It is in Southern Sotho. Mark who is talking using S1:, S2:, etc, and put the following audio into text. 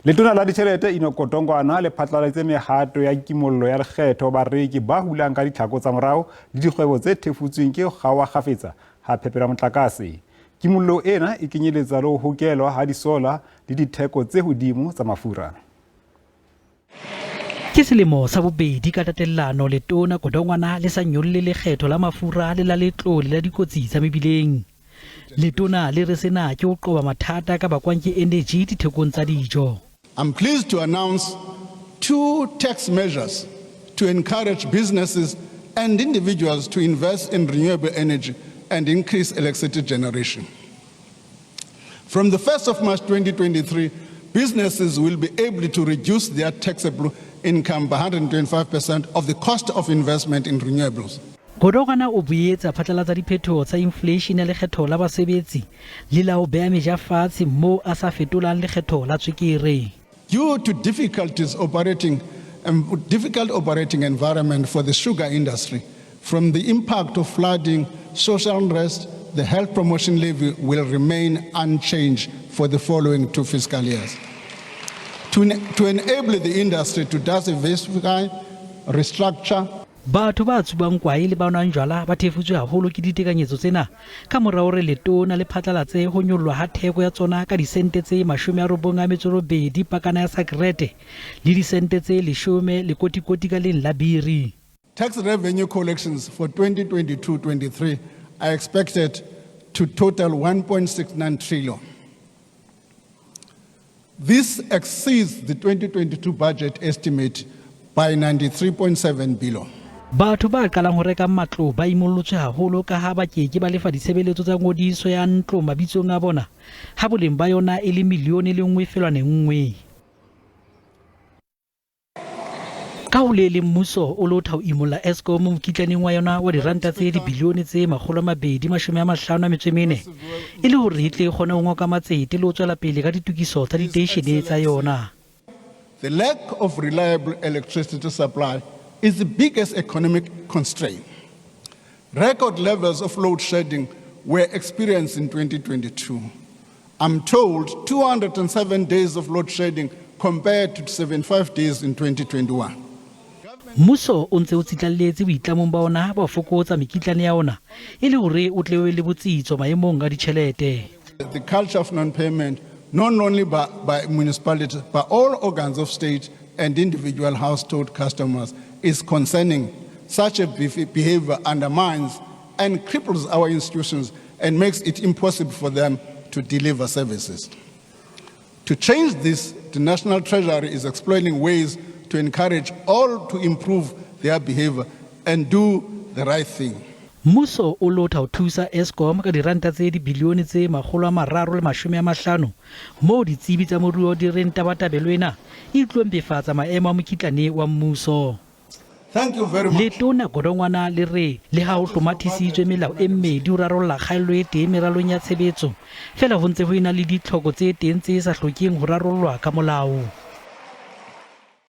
S1: Letona la ditjhelete Enoch Godongwana le phatlaladitse mehato ya kimollo ya lekgetho bareki ba hulang ka ditlhako tsa morao le dikgwebo tse thefutsweng ke ho kgaoha kgafetsa ha phepelo ya motlakase. Kimollo ena e kenyeletsa le ho hokelwa ha disola le ditheko tse hodimo tsa mafura.
S2: Ke selemo sa bobedi ka tatellano Letona Godongwana le sa nyolle lekgetho la mafura le la letlole la dikotsi tsa mebileng. Letona le re sena ke ho qoba mathata ka bakwang ke eneji dithekong tsa dijo.
S3: I'm pleased to announce two tax measures to encourage businesses and individuals to invest in renewable energy and increase electricity generation. From the 1st of March 2023, businesses will be able to reduce their taxable income by 125% of the cost of investment in renewables.
S2: Godongwana o boetse a phatlalatsa diphetoho tsa infleishene ya lekgetho la basebetsi le la ho beha meja fatshe moo a sa fetolang lekgetho la tswekere.
S3: Due to difficulties operating difficult operating environment for the sugar industry from the impact of flooding, social unrest, the health promotion levy will remain unchanged for the following two fiscal years. To enable the industry to diversify, restructure,
S2: Batho ba tsubang kwae le ba nwang jwala ba thefutswe haholo ke ditekanyetso tsena ka mora hore letona le phatlalatse ho nyollwa ha theko ya tsona ka disente tse 98 pakana ya sakerete le disente tse 10 lekotikoti ka leng la biri.
S3: Tax revenue collections for 2022-23 are expected to total 1.69 trillion. This exceeds the 2022 budget estimate by 93.7 billion.
S2: Batho ba qalang ho reka matlo ba imollotswe haholo ka ha ba ke ke ba lefa ditshebeletso tsa ngodiso ya ntlo mabitsong a bona ha boleng ba yona e le milione le 1.1. Ka ho le leng mmuso o lotha ho imolla Eskom mokitlaneng wa yona wa diranta tse dibilione tse 254 e le hore e tle e kgone ho ngoka matsete le ho tswela pele ka ditokiso tsa diteishene tsa yona.
S3: The lack of reliable electricity supply is the biggest economic constraint. Record levels of load shedding were experienced in 2022. I'm told 207 days of load shedding compared to 75 days in 2021.
S2: Mmuso o ntse o tsitlalletse boitlamong ba ona ba ho fokotsa mekitlane ya ona e le hore o tle o be le botsitso maemong a ditjhelete.
S3: The culture of non-payment, not only by municipalities, but all organs of state and individual household customers is concerning. Such a behavior undermines and cripples our institutions and makes it impossible for them to deliver services. To change this, the National Treasury is exploring ways to encourage all to improve their behavior and do the right thing.
S2: Mmuso o lotha ho thusa Eskom ka diranta tse dibilione tse 350 moo ditsebi tsa moruo di reng tabatabelo ena e tlo mpefatsa maemo a mokitlane wa mmuso.
S3: Thank you very much.
S2: Letona Godongwana le re le ha ho hlomathisitswe melao e mmedi ho rarolla kgaello e teng meralong ya tshebetso, feela ho ntse ho ena le ditlhoko tse teng tse sa hlokeng ho rarollwa ka molao.